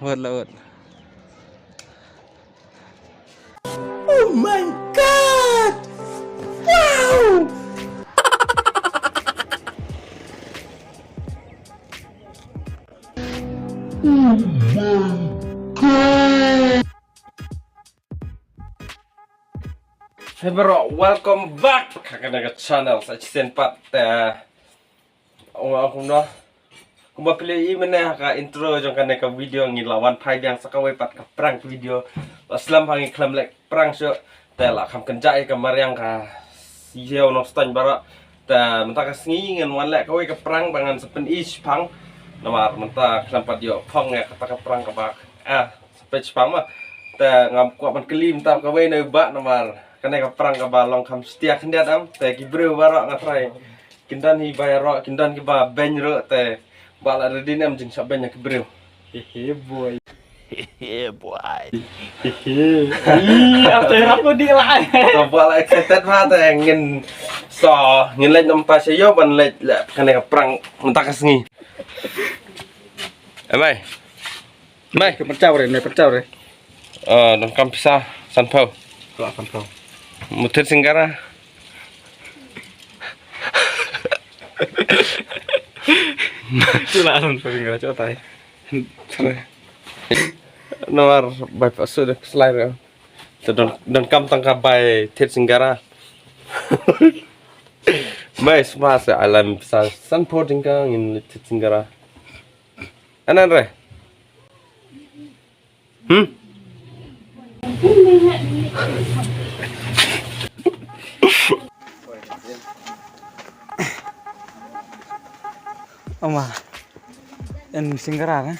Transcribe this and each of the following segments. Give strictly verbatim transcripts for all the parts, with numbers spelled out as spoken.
Wait, la, wait. Oh my God! Wow! Hey bro, welcome back ha kane ka channel. Sa shisien pat, eh, ong ong kumno. Kumba phi la ïohi mynne ha ka intro jong kane ka video, ngi la wan phai biang sa kawei pat ka prank video. La slem ba ngi khlem leh prank shuh. Te la kham kynjah ïa ka mariang ka Ïew Nongstoiñ baroh. Te mynta ka sngi ngan wan leh kawei ka prank ba ngan sa pyni shaphang. Namar mynta khlem pat ïoh phong ïa kata ka prank kaba, ah, sa peit shaphang ma. Te ngam kwah ban kylli mynta kawei na u bah namar kane ka prank kaba long kham satia khyndiat em. Te ki briew baroh nga tharai kin don hi ba ïaroh, kin don kiba beiñ ruh, te bah la ready ne em jingshah beiñ ïa ki briew. Hehe boy. Hehe boy. Hehe. Ih, apa rap ko dik lah. Te bah la excited ma, te ngin sa, ngin leit namar sha ïew ban leh, leh kane ka prank mynta ka sngi. Eh, Mai. Mai. Ka pynchaw re, ne pynchaw re. Eh, donkam pisa sanphew. Ka sanphew. Mut thied Singara. Chula sanphew Singara, chula tai. Namar bai pasu de slide re. Te don, donkam tang ka bai thied Singara. Mai sma se alam pisa sanphew tyngka ngin thied Singara. Anan re. Hmm? Oma. En Singara kan?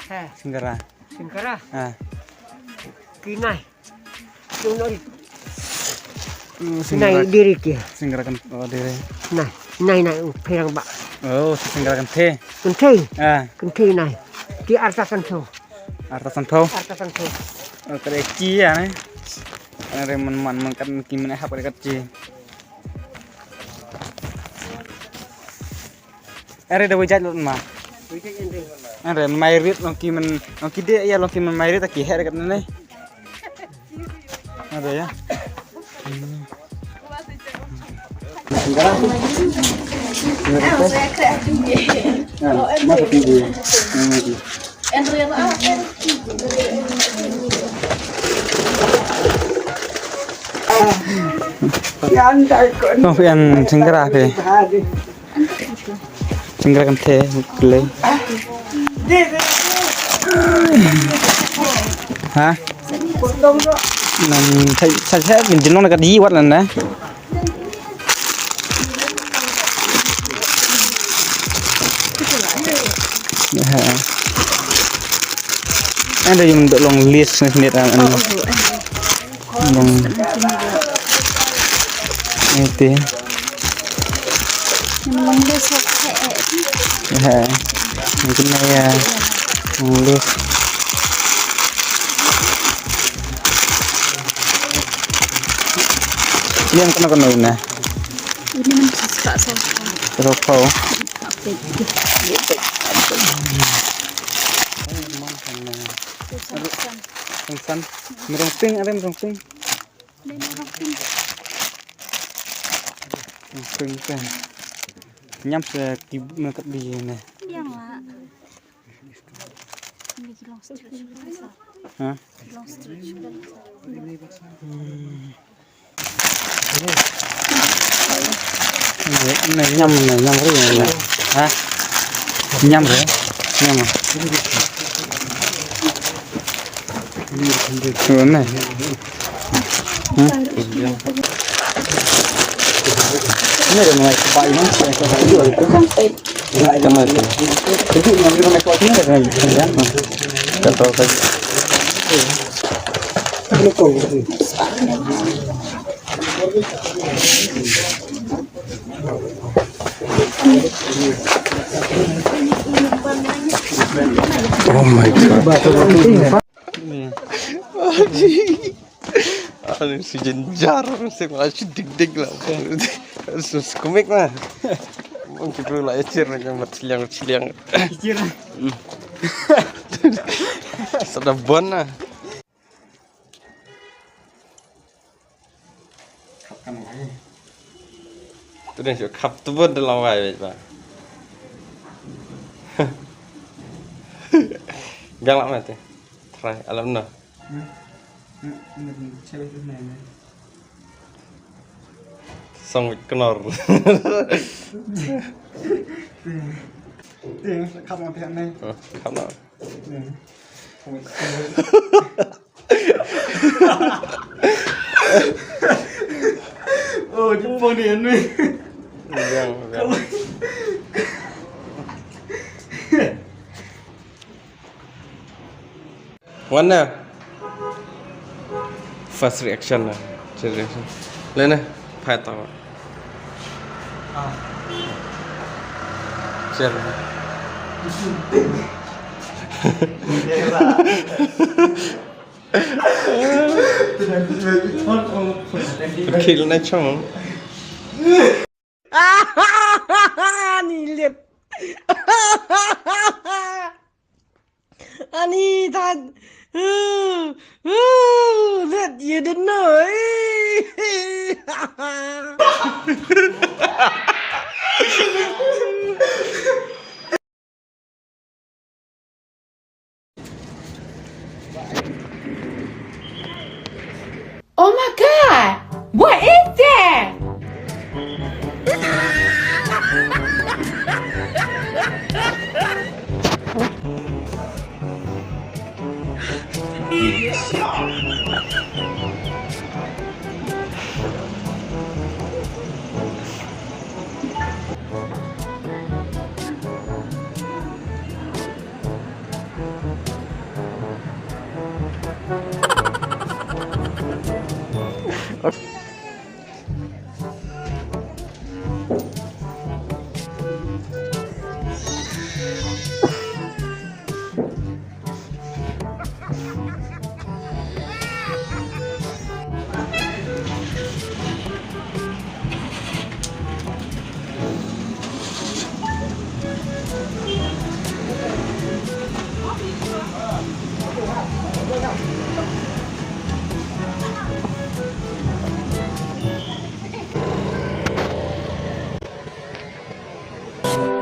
He. Singara. Singara. Ha. Kinai. Kinai. Singara. Nai diri ki. Singara kan, oh, diri. Nai, nai, nai, u pherang ba. Oh, Singara kan the. Kan the. Ha. Kan the nai. Ki arta kan tho. Arta sanphew. Arta sanphew. Oh, kare ki ya ne. Are man man man kan ki men hap kare kat ki. Are da wajat lut ma. Are mai rit long ki men long ki de ya long ki men mai rit ki her kat ne. Ada ya. Kong phi en Singara phi. Singara kan the, play. Ha? Nang sai sai min jinong na ka di wat lan na. Ha. Anda yung dok long list na sinit ang ano. Long. Ito. Yung long list. Ha. Mungkin na ya. Long list. Yan kena kena ina. Ini man sa sa. Pero pa. San san. Merong ping, ada merong ping. Merong ping kan. Nyam se ki mekat bi ne. Yang lah. Ha? Ni nyam ni nyam re ni. Ha? Nyam re. Nyam. Tu ni. Hmm? Ni dia mai sepai ni. Tama tu. Oh my God. Ano si Jenjar, si mga si Dingding lang. Sus, komik na. Ang kipro la echir na kang mat siliang siliang. Echir. Hmm. Da bon na. Khap kan lai. Tu dang shu khap tu bon da long wai wai ba. Biang lah mate. Try alam na. Hmm. Hmm, hmm, hmm, cewek tu nai, nai. Song wik knor. Ting, ting, khap na pihak nai. Oh, khap na. Hmm. Song wik knor. Oh, jumpa ni, ni. Biang, biang. Wan na. First reaction na. First reaction. Le na. Phai tawa. Ah. Cheers. Kill na chong. Ani lit. Ani that. That you didn't know. Oh my God! What is that?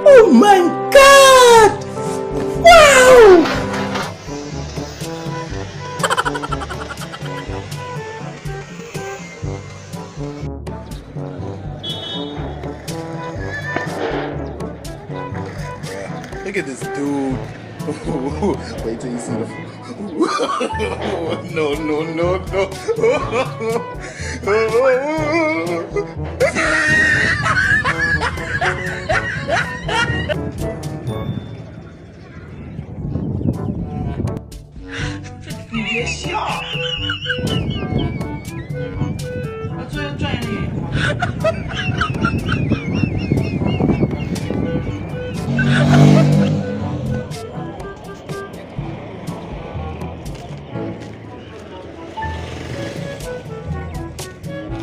Oh my God! Wow! Look at this dude. Wait till you see the. No, no, no, no.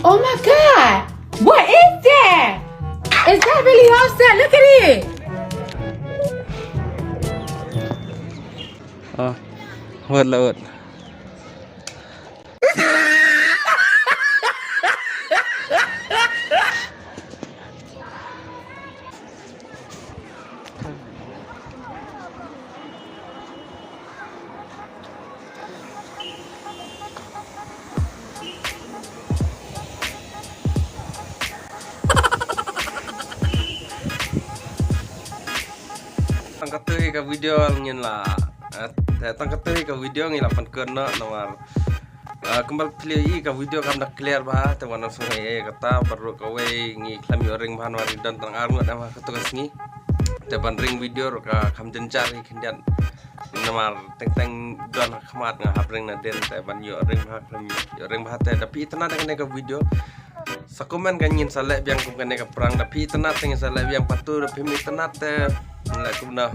Oh my God! What is that? Is that really Offset? Look at it! Ah, wat la wat. Tang katei ka video ngin la, eh, tang katei ka video ngin la pynkut noh namar, eh, kumba phi la ïohi ka video kam da clear bha, te wan nang sngewsih ïa kata, bad ruh kawei ngi khlem ïoh ring bha namar ngi don tang ar ngut em ha kato ka sngi. Te ban ring video ruh ka kham jynjar hi khyndiat. Namar teng teng don ha khmat nga hap ring nadien te ban ïoh ring bha, khlem ïoh ring bha te da phi itynnad ïa kane ka video. Sa comment kan ngin sa leh biang kum kane ka prank, da phi itynnad te ngin sa leh biang part two, da phim itynnad te ngin leh kumno.